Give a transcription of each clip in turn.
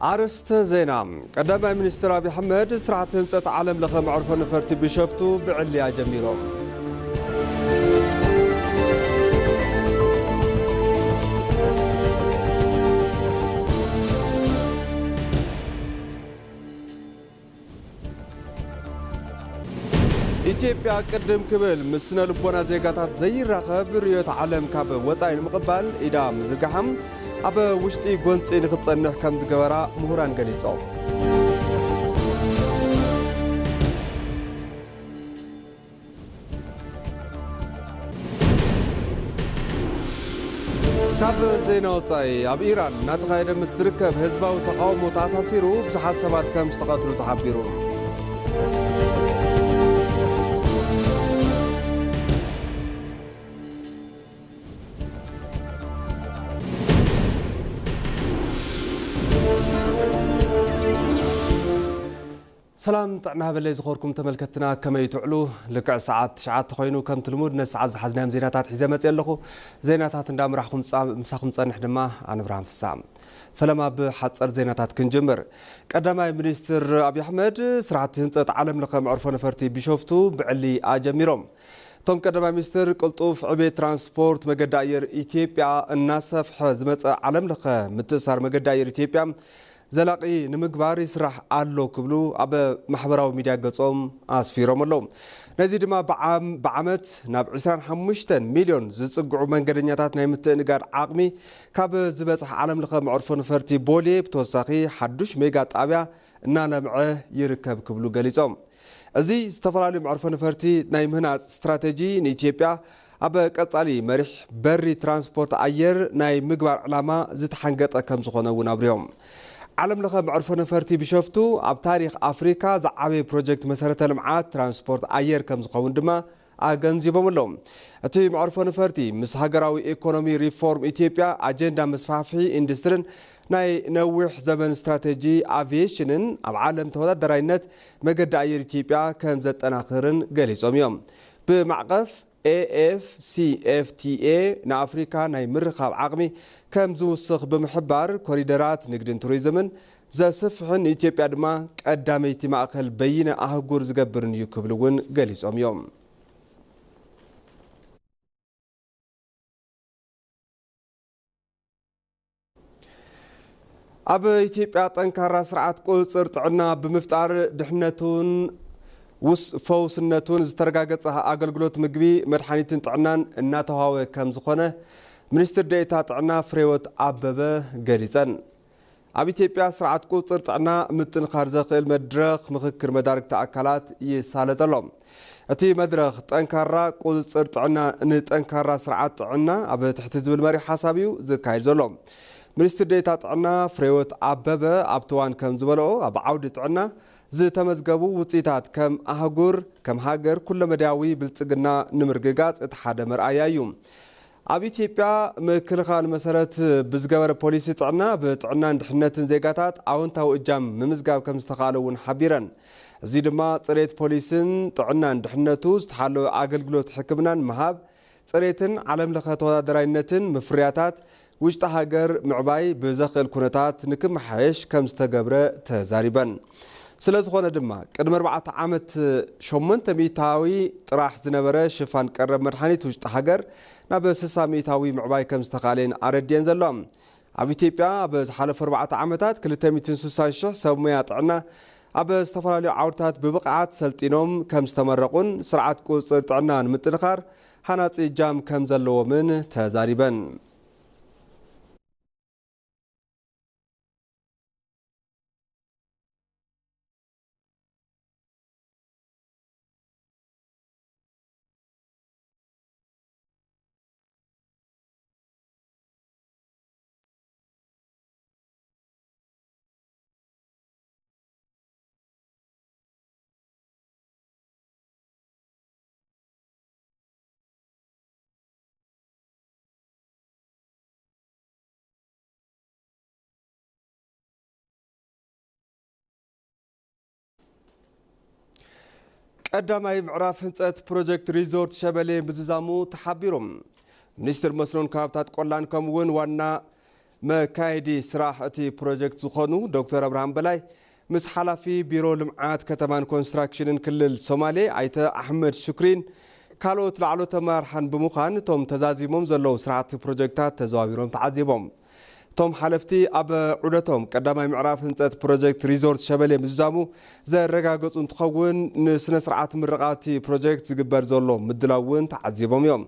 ኣርእስተ ዜና። ቀዳማይ ሚኒስትር ኣብይ ኣሕመድ ስራሕቲ ህንፀት ዓለም ለኸ መዕርፎ ነፈርቲ ቢሾፍቱ ብዕሊ ኣጀሚሮም። ኢትዮጵያ ቅድም ክብል ምስ ስነ ልቦና ዜጋታት ዘይራኸብ ርእዮት ዓለም ካብ ወጻኢ ንምቕባል ኢዳ ምዝርጋሓም ኣብ ውሽጢ ጎንጺ ንክትጸንሕ ከም ዝገበራ ምሁራን ገሊጾም። ካብ ዜና ወጻኢ፣ ኣብ ኢራን እናተኻየደ ምስ ዝርከብ ህዝባዊ ተቓውሞ ተኣሳሲሩ ብዙሓት ሰባት ከም ዝተቐትሉ ተሓቢሩ። ሰላም ጥዕና ሃበለይ ዝኸበርኩም ተመልከትና፣ ከመይ ትውዕሉ? ልክዕ ሰዓት ትሽዓተ ኮይኑ፣ ከምቲ ልሙድ ነዚ ሰዓት ዝሓዝናዮም ዜናታት ሒዘ መፅየ ኣለኹ። ዜናታት እንዳምራሕኩም ፃ-፣ ምሳኹም ፀንሕ ድማ ኣነ ብርሃን ፍስሃ። ፈለማ ብሓፀር ዜናታት ክንጅምር። ቀዳማይ ሚኒስትር ኣብይ ኣሕመድ ስራሕቲ ህንፀት ዓለም ለኸ መዕርፎ ነፈርቲ ቢሾፍቱ ብዕሊ ኣጀሚሮም። እቶም ቀዳማይ ሚኒስትር ቅልጡፍ ዕቤት ትራንስፖርት መገዲ ኣየር ኢትዮጵያ እናሰፍሐ ዝመፀ ዓለም ለኸ ምትእሳር መገዲ ኣየር ኢትዮጵያ ዘላቒ ንምግባር ይስራሕ ኣሎ ክብሉ ኣብ ማሕበራዊ ሚድያ ገጾም ኣስፊሮም ኣለዉ። ነዚ ድማ ብዓም-፣ ብዓመት ናብ ዕስራን ሓሙሽተን ሚልዮን ዝጽግዑ መንገደኛታት ናይ ምትእንጋድ ዓቕሚ ካብ ዝበጽሕ ዓለም ለኸ መዕርፎ ነፈርቲ ቦሌ ብተወሳኺ ሓዱሽ ሜጋ ጣብያ እናለምዐ ይርከብ ክብሉ ገሊጾም። እዚ ዝተፈላለዩ መዕርፎ ነፈርቲ ናይ ምህናጽ ስትራተጂ ንኢትዮጵያ ኣብ ቀጻሊ መሪሕ በሪ ትራንስፖርት ኣየር ናይ ምግባር ዕላማ ዝተሓንገጠ ከም ዝኾነ እውን ኣብሪሆም። ዓለም ለኸ መዕርፎ ነፈርቲ ቢሾፍቱ ኣብ ታሪኽ ኣፍሪካ ዝዓበየ ፕሮጀክት መሰረተ ልምዓት ትራንስፖርት ኣየር ከም ዝኸውን ድማ ኣገንዚቦም ኣለዉ። እቲ መዕርፎ ነፈርቲ ምስ ሃገራዊ ኢኮኖሚ ሪፎርም ኢትዮጵያ፣ ኣጀንዳ መስፋሕፍሒ ኢንዱስትሪን ናይ ነዊሕ ዘበን ስትራተጂ ኣቪዬሽንን ኣብ ዓለም ተወዳዳራይነት መገዲ ኣየር ኢትዮጵያ ከም ዘጠናኽርን ገሊጾም እዮም። ብማዕቐፍ ኤ ኤፍ ሲ ኤፍ ቲ ኤ ንኣፍሪካ ናይ ምርኻብ ዓቕሚ ከም ዝውስኽ ብምሕባር፣ ኮሪደራት ንግድን ቱሪዝምን ዘስፍሕን ንኢትዮጵያ ድማ ቀዳመይቲ ማእኸል በይነ ኣህጉር ዝገብርን እዩ ክብሉ እውን ገሊጾም እዮም። ኣብ ኢትዮጵያ ጠንካራ ስርዓት ቁጽጽር ጥዕና ብምፍጣር ድሕነቱን ውስ-፣ ፈውስነቱን ዝተረጋገጸ ኣገልግሎት ምግቢ፣ መድሓኒትን ጥዕናን እናተዋህበ ከም ዝኾነ ሚኒስትር ዴኤታ ጥዕና ፍሬህይወት ኣበበ ገሊጸን። ኣብ ኢትዮጵያ ስርዓት ቁጽጽር ጥዕና ምጥንኻር ዘኽእል መድረኽ ምኽክር መዳርግቲ ኣካላት ይሳለጥ ኣሎ። እቲ መድረኽ ጠንካራ ቁጽጽር ጥዕና ንጠንካራ ስርዓት ጥዕና ኣብ ትሕቲ ዝብል መሪሕ ሓሳብ እዩ ዝካየድ ዘሎ። ሚኒስትር ዴኤታ ጥዕና ፍሬህይወት ኣበበ ኣብቲ እዋን ከም ዝበልኦ፣ ኣብ ዓውዲ ጥዕና ዝተመዝገቡ ውፅኢታት ከም ኣህጉር፣ ከም ሃገር ኩለመዳያዊ ብልፅግና ንምርግጋፅ እቲ ሓደ መርኣያ እዩ። ኣብ ኢትዮጵያ ምክልኻል መሰረት ብዝገበረ ፖሊሲ ጥዕና ብጥዕናን ድሕነትን ዜጋታት ኣወንታዊ እጃም ምምዝጋብ ከም ዝተኻእለ እውን ሓቢረን። እዚ ድማ ፅሬት ፖሊስን ጥዕናን ድሕነቱ ዝተሓለወ ኣገልግሎት ሕክምናን ምሃብ፣ ፅሬትን ዓለም ለኸ ተወዳደራይነትን ምፍርያታት ውሽጢ ሃገር ምዕባይ ብዘኽእል ኩነታት ንክመሓየሽ ከም ዝተገብረ ተዛሪበን። ስለ ዝኾነ ድማ ቅድሚ ኣርባዕተ ዓመት ሸሞንተ ሚእታዊ ጥራሕ ዝነበረ ሽፋን ቀረብ መድሓኒት ውሽጢ ሃገር ናብ ስሳ ሚእታዊ ምዕባይ ከም ዝተኻእለን ኣረዲአን ዘሎ። ኣብ ኢትዮጵያ ኣብ ዝሓለፉ ኣርባዕተ ዓመታት ክልተ ሚእትን ስሳን ሽሕ ሰብ ሞያ ጥዕና ኣብ ዝተፈላለዩ ዓውድታት ብብቕዓት ሰልጢኖም ከም ዝተመረቑን ስርዓት ቁፅፅር ጥዕና ንምጥንኻር ሃናፂ እጃም ከም ዘለዎምን ተዛሪበን። ቀዳማይ ምዕራፍ ህንፀት ፕሮጀክት ሪዞርት ሸበሌ ምዝዛሙ ተሓቢሩ። ሚኒስትር መስኖን ከባብታት ቆላን ከምኡ እውን ዋና መካየዲ ስራሕ እቲ ፕሮጀክት ዝኾኑ ዶክተር ኣብርሃም በላይ ምስ ሓላፊ ቢሮ ልምዓት ከተማን ኮንስትራክሽንን ክልል ሶማሌ ኣይተ ኣሕመድ ሹክሪን ካልኦት ላዕሎት ኣመራርሓን ብምዃን እቶም ተዛዚሞም ዘለዉ ስራሕቲ ፕሮጀክታት ተዘዋዊሮም ተዓዚቦም። እቶም ሓለፍቲ ኣብ ዑደቶም ቀዳማይ ምዕራፍ ህንፀት ፕሮጀክት ሪዞርት ሸበሌ ምዝዛሙ ዘረጋገፁ እንትኸውን፣ ንስነ ስርዓት ምርቓ እቲ ፕሮጀክት ዝግበር ዘሎ ምድላው እውን ተዓዚቦም እዮም።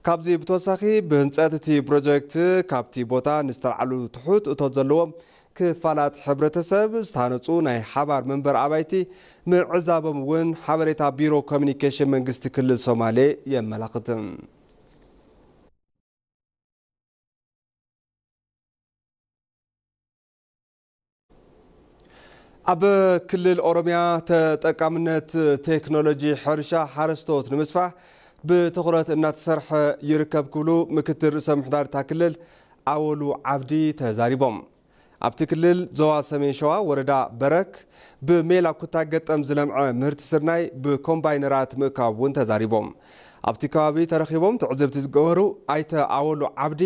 ካብዚ ብተወሳኺ ብህንፀት እቲ ፕሮጀክት ካብቲ ቦታ ንዝተልዓሉ ትሑት እቶት ዘለዎም ክፋላት ሕብረተሰብ ዝተሃነፁ ናይ ሓባር መንበር ኣባይቲ ምዕዛቦም እውን ሓበሬታ ቢሮ ኮሚኒኬሽን መንግስቲ ክልል ሶማሌ የመላኽት። ኣብ ክልል ኦሮሚያ ተጠቃምነት ቴክኖሎጂ ሕርሻ ሓረስቶት ንምስፋሕ ብትኹረት እናተሰርሐ ይርከብ ክብሉ ምክትል ርእሰ ምሕዳር እታ ክልል ኣወሉ ዓብዲ ተዛሪቦም። ኣብቲ ክልል ዞባ ሰሜን ሸዋ ወረዳ በረክ ብሜላ ኩታ ገጠም ዝለምዐ ምህርቲ ስርናይ ብኮምባይነራት ምእካቡ እውን ተዛሪቦም። ኣብቲ ከባቢ ተረኺቦም ትዕዝብቲ ዝገበሩ ኣይተ ኣወሉ ዓብዲ፣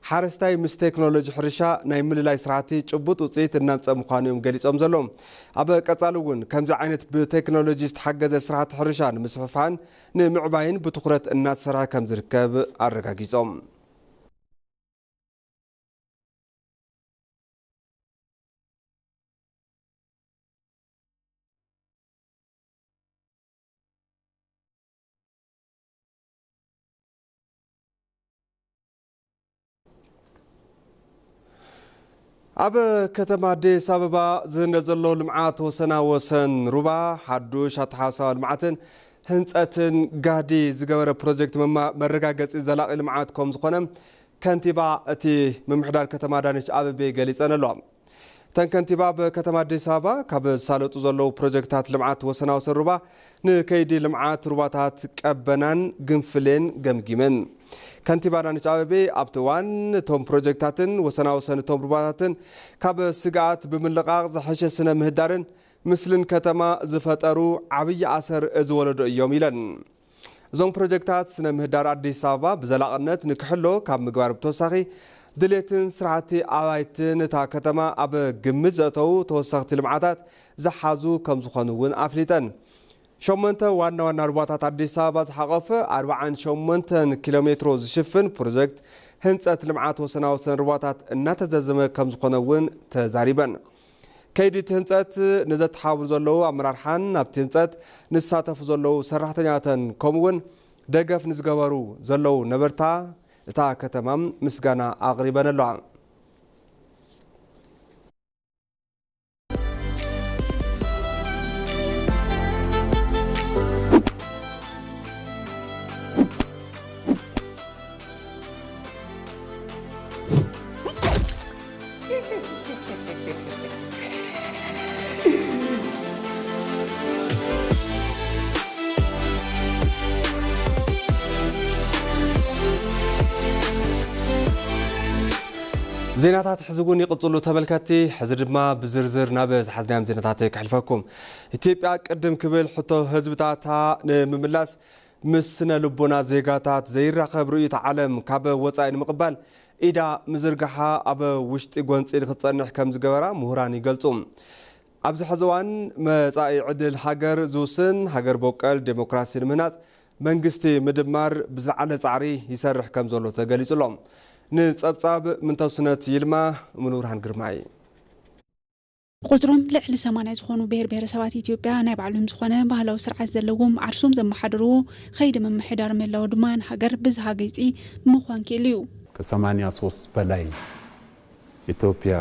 ሓረስታይ ምስ ቴክኖሎጂ ሕርሻ ናይ ምልላይ ስራሕቲ ጭቡጥ ውፅኢት እናምፀ ምዃኑ እዮም ገሊፆም ዘለዉ። ኣብ ቀፃሊ እውን ከምዚ ዓይነት ብቴክኖሎጂ ዝተሓገዘ ስራሕቲ ሕርሻ ንምስፍፋን ንምዕባይን ብትኹረት እናተሰርሐ ከም ዝርከብ ኣረጋጊፆም። ኣብ ከተማ ኣዲስ ኣበባ ዝህነ ዘሎ ልምዓት ወሰና ወሰን ሩባ ሓዱሽ ኣተሓሳስባ ልምዓትን ህንፀትን ጋህዲ ዝገበረ ፕሮጀክት መማ-፣ መረጋገፂ ዘላቒ ልምዓት ከም ዝኾነ ከንቲባ እቲ ምምሕዳር ከተማ ኣዳነች ኣበቤ ገሊፀን ኣለዋ። እተን ከንቲባ ኣብ ከተማ ኣዲስ ኣበባ ካብ ዝሳለጡ ዘለዉ ፕሮጀክታት ልምዓት ወሰናወሰን ሩባ ንከይዲ ልምዓት ሩባታት ቀበናን ግንፍሌን ገምጊመን። ከንቲባ ኣዳነች ኣበቤ ኣብቲ እዋን እቶም ፕሮጀክታትን ወሰናወሰን እቶም ሩባታትን ካብ ስግኣት ብምልቃቕ ዝሐሸ ስነ ምህዳርን ምስልን ከተማ ዝፈጠሩ ዓብዪ ኣሰር ዝወለዶ እዮም ኢለን። እዞም ፕሮጀክታት ስነ ምህዳር ኣዲስ ኣበባ ብዘላቕነት ንክሕሎ ካብ ምግባር ብተወሳኺ ድሌትን ስራሕቲ ኣባይትን እታ ከተማ ኣብ ግምት ዘእተዉ ተወሰኽቲ ልምዓታት ዝሓዙ ከም ዝኾኑ እውን ኣፍሊጠን። ሸሞንተ ዋና ዋና ሩባታት ኣዲስ ኣበባ ዝሓቖፈ ኣርብዓን ሸሞንተን ኪሎ ሜትሮ ዝሽፍን ፕሮጀክት ህንፀት ልምዓት ወሰናወሰን ሩባታት እናተዘዘመ ከም ዝኾነ እውን ተዛሪበን። ከይዲ እቲ ህንፀት ንዘተሓባብሩ ዘለዉ ኣመራርሓን ኣብቲ ህንፀት ንሳተፉ ዘለዉ ሰራሕተኛተን ከምኡ እውን ደገፍ ንዝገበሩ ዘለዉ ነበርታ እታ ከተማ ምስጋና ኣቕሪበን ኣለዋ። ዜናታት ሕዚ እውን ይቕጽሉ ተመልከትቲ። ሕዚ ድማ ብዝርዝር ናብ ዝሓዝናዮም ዜናታት ከሕልፈኩም። ኢትዮጵያ ቅድም ክብል ሕቶ ህዝብታታ ንምምላስ ምስ ስነ ልቦና ዜጋታት ዘይራኸብ ርእይቶ ዓለም ካብ ወጻኢ ንምቕባል ኢዳ ምዝርጋሓ ኣብ ውሽጢ ጎንጺ ንክትጸንሕ ከም ዝገበራ ምሁራን ይገልጹ። ኣብዚ ሕዚ እዋን መጻኢ ዕድል ሃገር ዝውስን ሃገር በቀል ዴሞክራሲ ንምህናጽ መንግስቲ ምድማር ብዝለዓለ ጻዕሪ ይሰርሕ ከም ዘሎ ተገሊጹ ኣሎ። ንጸብጻብ ምንተስነት ይልማ፣ ሙሉብርሃን ግርማይ። ቁጽሮም ልዕሊ ሰማንያ ዝኾኑ ብሄር ብሄረሰባት ኢትዮጵያ ናይ ባዕሎም ዝኾነ ባህላዊ ስርዓት ዘለዎም ዓርሶም ዘመሓድርዎ ኸይዲ ምምሕዳር ምህላው ድማ ንሃገር ብዝሃ ገይጺ ምዃን ክኢሉ እዩ። ከሰማንያ ሶስት በላይ ኢትዮጵያ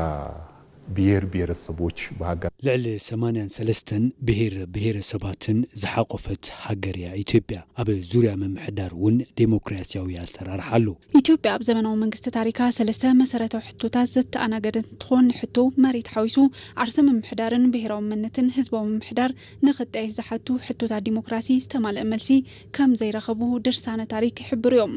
ብሄር ብሄረሰቦች በሀገር ልዕሊ ሰማንያን ሰለስተን ብሄር ብሄረሰባትን ዝሓቆፈት ሃገር እያ ኢትዮጵያ። ኣብ ዙርያ ምምሕዳር እውን ዴሞክራሲያዊ ኣሰራርሓ ኣሎ። ኢትዮጵያ ኣብ ዘመናዊ መንግስቲ ታሪካ ሰለስተ መሰረታዊ ሕቶታት ዘተኣናገደት እንትኾን፣ ንሕቶ መሬት ሓዊሱ ዓርሰ ምምሕዳርን ብሄራዊ መንነትን ህዝባዊ ምምሕዳር ንክጠየሽ ዝሓቱ ሕቶታት ዲሞክራሲ ዝተማልአ መልሲ ከም ዘይረኸቡ ድርሳነ ታሪክ ይሕብሩ እዮም።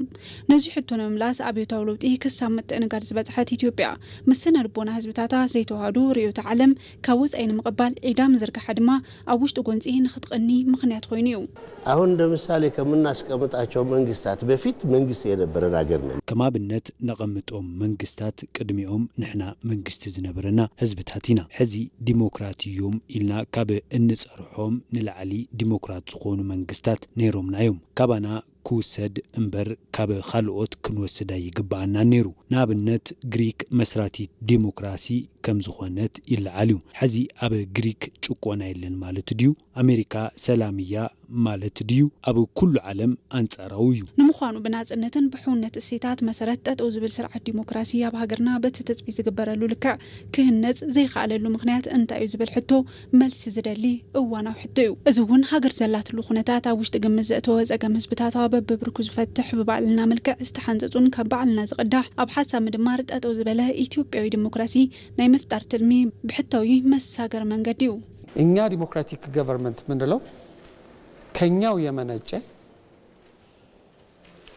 ነዚ ሕቶ ንምምላስ ኣብዮታዊ ለውጢ ክሳብ ምትእንጋድ ዝበፅሐት ኢትዮጵያ፣ ምስ ስነ ልቦና ህዝብታታ ዘይተዋ ተዋህዶ ርእዮተ ዓለም ካብ ወጻኢ ንምቕባል ዒዳ ምዝርጋሓ ድማ ኣብ ውሽጢ ጎንጺ ንኽትቕኒ ምኽንያት ኮይኑ እዩ። አሁን እንደ ምሳሌ ከምናስቀምጣቸው መንግስታት በፊት መንግስት የነበረን ሀገር ነን። ከም ኣብነት ነቐምጦም መንግስታት ቅድሚኦም ንሕና መንግስቲ ዝነበረና ህዝብታት ኢና። ሕዚ ዲሞክራት እዮም ኢልና ካብ እንጸርሖም ንላዕሊ ዲሞክራት ዝኾኑ መንግስታት ነይሮምና እዮም። ካባና ክውሰድ እምበር ካብ ካልኦት ክንወስድ ኣይግብኣናን ነይሩ። ንኣብነት ግሪክ መስራቲት ዲሞክራሲ ከም ዝኾነት ይለዓል እዩ። ሕዚ ኣብ ግሪክ ጭቆና የለን ማለት ድዩ? ኣሜሪካ ሰላም እያ ማለት ድዩ? ኣብ ኩሉ ዓለም ኣንጻራዊ እዩ። ንምዃኑ ብናጽነትን ብሕውነት እሴታት መሰረት ጠጠው ዝብል ስርዓት ዲሞክራሲ ኣብ ሃገርና በቲ ትጽቢት ዝግበረሉ ልክዕ ክህነጽ ዘይከኣለሉ ምኽንያት እንታይ እዩ ዝብል ሕቶ መልሲ ዝደሊ እዋናዊ ሕቶ እዩ። እዚ እውን ሃገር ዘላትሉ ኩነታት ኣብ ውሽጢ ግምት ዘእተወ ጸገም ህዝብታታ በብብርኩ ዝፈትሕ ብባዕልና መልክዕ ዝተሓንጸጹን ካብ ባዕልና ዝቕዳሕ ኣብ ሓሳብ ምድማር ጠጠው ዝበለ ኢትዮጵያዊ ዲሞክራሲ ናይ ምፍጣር ትልሚ ብሕታዊ መሳገር መንገዲ እዩ። እኛ ዲሞክራቲክ ገቨርንመንት ምንለው ከኛው የመነጨ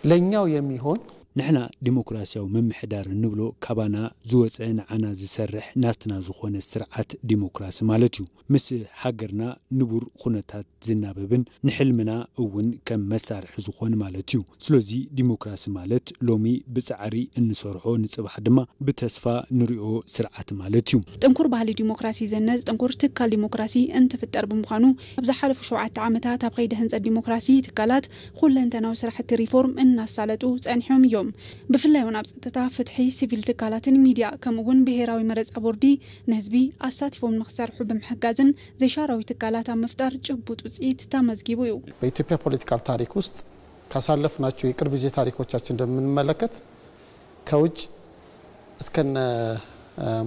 ለኛው የሚሆን ንሕና ዲሞክራሲያዊ ምምሕዳር እንብሎ ካባና ዝወፀ ንዓና ዝሰርሕ ናትና ዝኾነ ስርዓት ዲሞክራሲ ማለት እዩ። ምስ ሃገርና ንቡር ኩነታት ዝናበብን ንሕልምና እውን ከም መሳርሒ ዝኾን ማለት እዩ። ስለዚ ዲሞክራሲ ማለት ሎሚ ብፃዕሪ እንሰርሖ ንፅባሕ ድማ ብተስፋ ንሪኦ ስርዓት ማለት እዩ። ጥንኩር ባህሊ ዲሞክራሲ ዘነፅ ጥንኩር ትካል ዲሞክራሲ እንትፍጠር ብምዃኑ ኣብ ዝሓለፉ ሸውዓተ ዓመታት ኣብ ከይዲ ህንፀት ዲሞክራሲ ትካላት ኩለንተናዊ ስራሕቲ ሪፎርም እናሳለጡ ፀኒሖም እዮም። ብፍላይ እውን ኣብ ፀጥታ፣ ፍትሒ፣ ሲቪል ትካላትን ሚድያ ከምኡ እውን ብሄራዊ መረፃ ቦርዲ ንህዝቢ ኣሳቲፎም ንክሰርሑ ብምሕጋዝን ዘይሻራዊ ትካላት ኣብ ምፍጣር ጭቡጥ ውፅኢት ተመዝጊቡ እዩ። በኢትዮጵያ ፖለቲካል ታሪክ ውስጥ ካሳለፍናቸው የቅርብ ጊዜ ታሪኮቻችን እንደምንመለከት ከውጭ እስከነ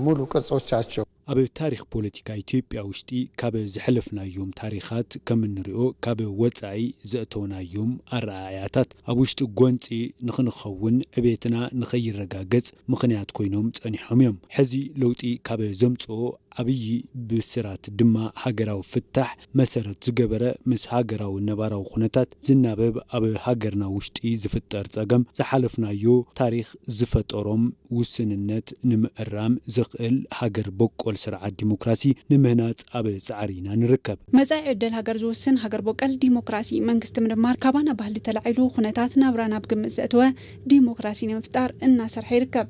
ሙሉ ቅርጾቻቸው ኣብ ታሪኽ ፖለቲካ ኢትዮጵያ ውሽጢ ካብ ዘሕለፍናዮም ታሪኻት ከም እንሪኦ ካብ ወጻኢ ዘእተውናዮም ኣረኣእያታት ኣብ ውሽጢ ጎንጺ ንኽንኸውን ዕቤትና ንኸይረጋገጽ ምኽንያት ኮይኖም ጸኒሖም እዮም። ሕዚ ለውጢ ካብ ዘምጽኦ ዓብዪ ብስራት ድማ ሃገራዊ ፍታሕ መሰረት ዝገበረ ምስ ሃገራዊ ነባራዊ ኩነታት ዝናበብ ኣብ ሃገርና ውሽጢ ዝፍጠር ጸገም ዝሓለፍናዮ ታሪኽ ዝፈጠሮም ውስንነት ንምእራም ዘኽእል ሃገር በቆል ስርዓት ዲሞክራሲ ንምህናፅ ኣብ ፃዕሪ ኢና ንርከብ። መፃኢ ዕድል ሃገር ዝውስን ሃገር በቆል ዲሞክራሲ መንግስቲ ምድማር ካባና ባህሊ ተላዒሉ ኩነታት ናብራ ናብ ግምት ዘእተወ ዲሞክራሲ ንምፍጣር እናሰርሐ ይርከብ።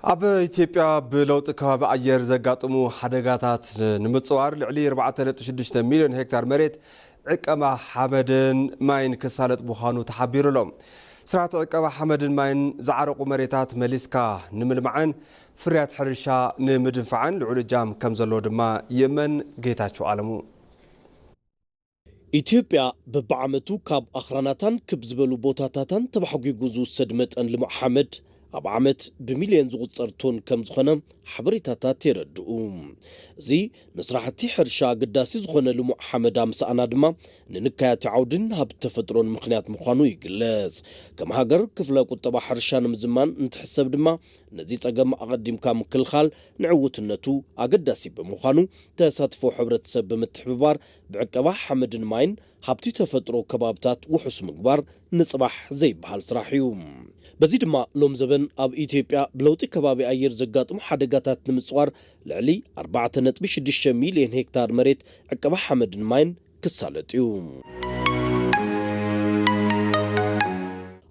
ኣብ ኢትዮጵያ ብለውጢ ከባቢ ኣየር ዘጋጥሙ ሓደጋታት ንምፅዋር ልዕሊ ኣርባዕተ ነጥቢ ሽዱሽተ ሚልዮን ሄክታር መሬት ዕቀባ ሓመድን ማይን ክሳለጥ ምዃኑ ተሓቢሩ ኣሎ። ስራሕቲ ዕቀባ ሓመድን ማይን ዝዓረቑ መሬታት መሊስካ ንምልማዕን ፍርያት ሕርሻ ንምድንፋዕን ልዑል እጃም ከም ዘለዎ ድማ ይእመን። ጌታቸው ኣለሙ። ኢትዮጵያ በብዓመቱ ካብ ኣኽራናታን ክብ ዝበሉ ቦታታታን ተባሕጒጉ ዝውሰድ መጠን ልሙዕ ሓመድ ኣብ ዓመት ብሚልዮን ዝቑጸር ቶን ከም ዝኾነ ሓበሬታታት የረድኡ። እዚ ንስራሕቲ ሕርሻ ኣገዳሲ ዝኾነ ልሙዕ ሓመድ ኣምሳኣና ድማ ንንካያቲ ዓውድን ሃብቲ ተፈጥሮን ምኽንያት ምዃኑ ይግለጽ። ከም ሃገር ክፍለ ቁጠባ ሕርሻ ንምዝማን እንትሕሰብ ድማ ነዚ ጸገም ኣቐዲምካ ምክልኻል ንዕውትነቱ ኣገዳሲ ብምዃኑ ተሳትፎ ሕብረተሰብ ብምትሕብባር ብዕቀባ ሓመድን ማይን ሃብቲ ተፈጥሮ ከባብታት ውሑስ ምግባር ንጽባሕ ዘይበሃል ስራሕ እዩ። በዚ ድማ ሎም ዘበን ኣብ ኢትዮጵያ ብለውጢ ከባቢ ኣየር ዘጋጥሙ ሓደጋታት ንምጽዋር ልዕሊ ኣርባዕተ ነጥቢ ሽዱሽተ ሚልዮን ሄክታር መሬት ዕቀባ ሓመድን ማይን ክሳለጥ እዩ።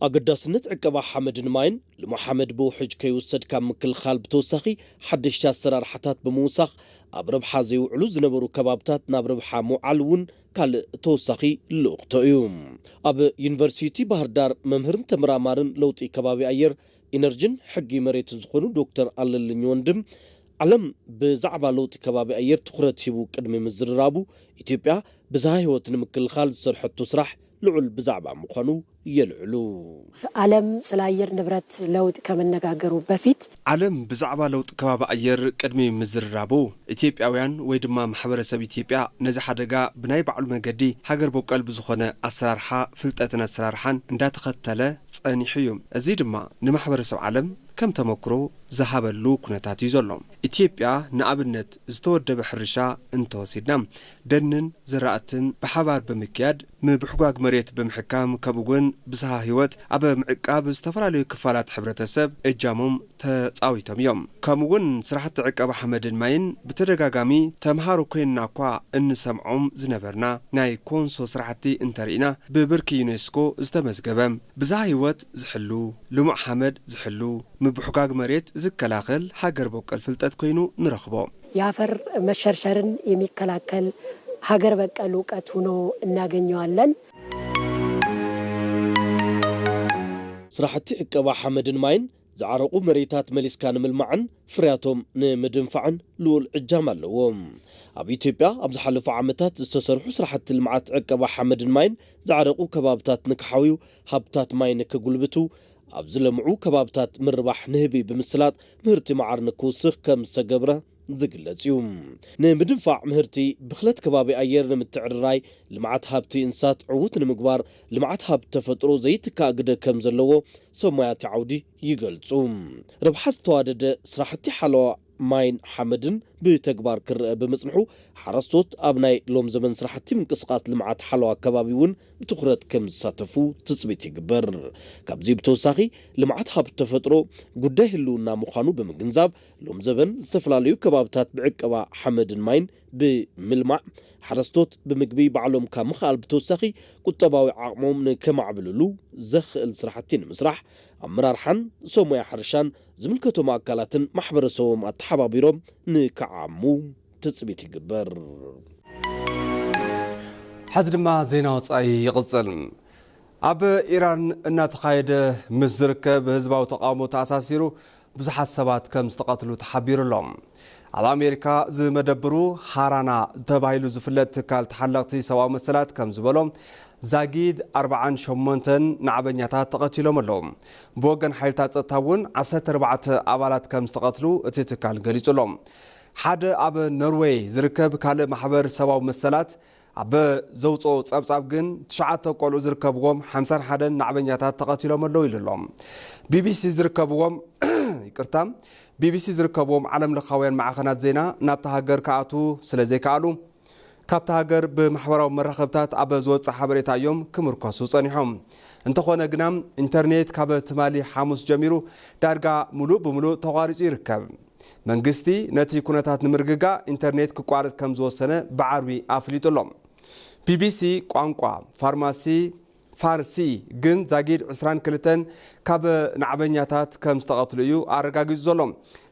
ኣገዳስነት ዕቀባ ሓመድን ማይን ልሙዕ ሓመድ ብውሕጅ ከይውሰድ ካብ ምክልኻል ብተወሳኺ ሓደሽቲ ኣሰራርሓታት ብምውሳኽ ኣብ ረብሓ ዘይውዕሉ ዝነበሩ ከባብታት ናብ ረብሓ ምውዓል እውን ካልእ ተወሳኺ ልእኽቶ እዩ። ኣብ ዩኒቨርሲቲ ባህርዳር መምህርን ተመራማርን ለውጢ ከባቢ ኣየር፣ ኢነርጅን ሕጊ መሬትን ዝኾኑ ዶክተር ኣለልኝ ወንድም ዓለም ብዛዕባ ለውጢ ከባቢ ኣየር ትኹረት ሂቡ ቅድሚ ምዝርራቡ ኢትዮጵያ ብዝሃ ህይወት ንምክልኻል ዝሰርሐቶ ስራሕ ልዑል ብዛዕባ ምዃኑ የልዕሉ። ዓለም ስለ ኣየር ንብረት ለውጥ ከመነጋገሩ በፊት ዓለም ብዛዕባ ለውጢ ከባቢ ኣየር ቅድሚ ምዝርራቡ ኢትዮጵያውያን ወይ ድማ ማሕበረሰብ ኢትዮጵያ ነዚ ሓደጋ ብናይ ባዕሉ መገዲ ሃገር በቀል ብዝኾነ ኣሰራርሓ ፍልጠትን ኣሰራርሓን እንዳተኸተለ ጸኒሑ እዩ። እዚ ድማ ንማሕበረሰብ ዓለም ከም ተመክሮ ዝሃበሉ ኩነታት እዩ ዘሎ። ኢትዮጵያ ንኣብነት ዝተወደበ ሕርሻ እንተወሲድና፣ ደንን ዘራእትን ብሓባር ብምክያድ፣ ምብሕጓግ መሬት ብምሕካም፣ ከምኡ'ውን ብዝሃ ህይወት ኣብ ምዕቃብ ዝተፈላለዩ ክፋላት ሕብረተሰብ እጃሞም ተጻዊቶም እዮም። ከምኡ'ውን ስራሕቲ ዕቀባ ሓመድን ማይን ብተደጋጋሚ ተምሃሮ ኮይንና እኳ እንሰምዖም ዝነበርና ናይ ኮንሶ ስራሕቲ እንተርኢና፣ ብብርኪ ዩኔስኮ ዝተመዝገበ፣ ብዝሃ ህይወት ዝሕሉ፣ ልሙዕ ሓመድ ዝሕሉ፣ ምብሕጓግ መሬት ዝከላኸል ሃገር በቀል ፍልጠት ኮይኑ ንረኽቦ። የአፈር መሸርሸርን የሚከላከል ሀገር በቀል እውቀት ሆኖ እናገኘዋለን። ስራሕቲ ዕቀባ ሓመድን ማይን ዝዓረቑ መሬታት መሊስካ ንምልማዕን ፍርያቶም ንምድንፋዕን ልዑል እጃም ኣለዎ። ኣብ ኢትዮጵያ ኣብ ዝሓለፉ ዓመታት ዝተሰርሑ ስራሕቲ ልምዓት ዕቀባ ሓመድን ማይን ዝዓረቑ ከባብታት ንክሓውዩ፣ ሃብታት ማይ ንክጉልብቱ፣ ኣብ ዝለምዑ ከባብታት ምርባሕ ንህቢ ብምስላጥ ምህርቲ መዓር ንክውስኽ ከም ዝተገብረ ዝግለጽ እዩ። ንምድንፋዕ ምህርቲ፣ ብኽለት ከባቢ ኣየር ንምትዕርራይ፣ ልምዓት ሃብቲ እንስሳት ዕዉት ንምግባር፣ ልምዓት ሃብቲ ተፈጥሮ ዘይትካእ ግደ ከም ዘለዎ ሰብ ሞያ እቲ ዓውዲ ይገልጹ። ረብሓ ዝተዋደደ ስራሕቲ ሓለዋ ማይን ሓመድን ብተግባር ክረአ ብምጽንሑ፣ ሓረስቶት ኣብ ናይ ሎም ዘመን ስራሕቲ ምንቅስቓስ ልምዓት ሓለዋ ከባቢ እውን ብትኹረት ከም ዝሳተፉ ትጽቢት ይግበር። ካብዚ ብተወሳኺ፣ ልምዓት ሃብቲ ተፈጥሮ ጉዳይ ህልውና ምዃኑ ብምግንዛብ፣ ሎም ዘበን ዝተፈላለዩ ከባብታት ብዕቀባ ሓመድን ማይን ብምልማዕ፣ ሓረስቶት ብምግቢ ባዕሎም ካብ ምኽኣል ብተወሳኺ፣ ቁጠባዊ ዓቕሞም ንከማዕብልሉ ዘኽእል ስራሕቲ ንምስራሕ፣ ኣመራርሓን ሰብ ሞያ ሕርሻን ዝምልከቶም ኣካላትን ማሕበረሰቦም ኣተሓባቢሮም ንክዓሙ ትጽቢት ይግበር። ሕዚ ድማ ዜና ወጻኢ ይቕጽል። ኣብ ኢራን እናተኻየደ ምስ ዝርከብ ህዝባዊ ተቓውሞ ተኣሳሲሩ ብዙሓት ሰባት ከም ዝተቐትሉ ተሓቢሩ ኣሎ። ኣብ ኣሜሪካ ዝመደብሩ ሃራና ተባሂሉ ዝፍለጥ ትካል ተሓለቕቲ ሰብኣዊ መሰላት ከም ዝበሎ፣ ዛጊድ ኣርብዓን ሸሞንተን ናዕበኛታት ተቐቲሎም ኣለዉ። ብወገን ሓይልታት ጸጥታ እውን ዓሰርተ ኣርባዕተ ኣባላት ከም ዝተቐትሉ እቲ ትካል ገሊጹ ኣሎ። ሓደ ኣብ ኖርዌይ ዝርከብ ካልእ ማሕበር ሰብኣዊ መሰላት ኣብ ዘውፅኦ ጸብጻብ ግን፣ ትሽዓተ ቆልዑ ዝርከብዎም ሓምሳን ሓደን ናዕበኛታት ተቐቲሎም ኣለዉ ኢሉ ኣሎ። ቢቢሲ ዝርከብዎም፣ ይቅርታ፣ ቢቢሲ ዝርከብዎም ዓለም ለኻውያን ማዕኸናት ዜና ናብታ ሃገር ክኣትዉ ስለ ዘይከኣሉ፣ ካብታ ሃገር ብማሕበራዊ መራኸብታት ኣብ ዝወጽእ ሓበሬታ እዮም ክምርኮሱ ጸኒሖም። እንተኾነ ግና፣ ኢንተርኔት ካብ ትማሊ ሓሙስ ጀሚሩ ዳርጋ ምሉእ ብምሉእ ተቋሪጹ ይርከብ። መንግስቲ ነቲ ኩነታት ንምርግጋእ ኢንተርኔት ክቋረጽ ከም ዝወሰነ ብዓርቢ ኣፍሊጡ ኣሎ። ቢቢሲ ቋንቋ ፋርማሲ፣ ፋርሲ ግን ዛጊድ ዕስራን ክልተን ካብ ናዕበኛታት ከም ዝተቐትሉ እዩ ኣረጋጊጹ ዘሎ።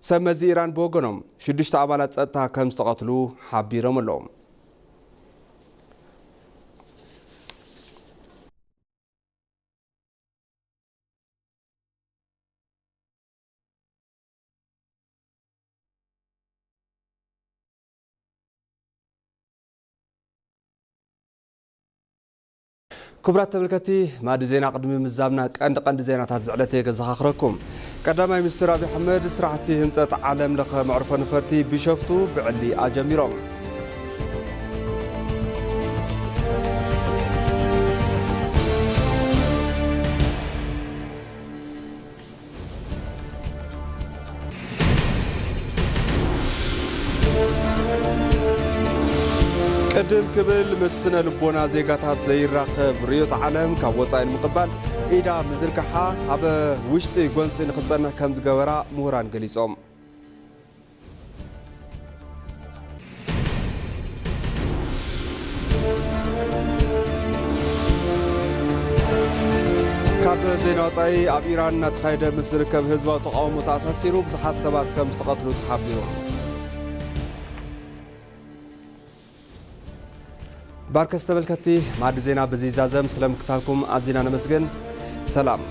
ሰብ መዚ ኢራን ብወገኖም፣ ሽዱሽተ ኣባላት ጸጥታ ከም ዝተቐትሉ ሓቢሮም ኣለዉ። ክቡራት ተመልከትቲ፣ ማዲ ዜና ቅድሚ ምዛምና ቀንዲ ቀንዲ ዜናታት ዝዕለተ ከዘኻኽረኩም። ቀዳማይ ሚኒስትር ኣብይ ኣሕመድ ስራሕቲ ህንፀት ዓለም ለኸ መዕርፎ ነፈርቲ ቢሾፍቱ ብዕሊ ኣጀሚሮም። ቅድም ክብል ምስ ስነ ልቦና ዜጋታት ዘይራኸብ ርእዮተ ዓለም ካብ ወጻኢ ንምቕባል ኢዳ ምዝርጋሓ ኣብ ውሽጢ ጎንጺ ንኽትጸንሕ ከም ዝገበራ ምሁራን ገሊጾም። ካብ ዜና ወጻኢ፣ ኣብ ኢራን እናተኻየደ ምስ ዝርከብ ህዝባዊ ተቓውሞ ተኣሳሲሩ ብዙሓት ሰባት ከም ዝተቐትሉ ተሓቢሩ። ባርከስ ተመልከትቲ፣ ማዕዲ ዜና በዚ ይዛዘም። ስለ ምክታልኩም ኣዚና ነመስግን። ሰላም።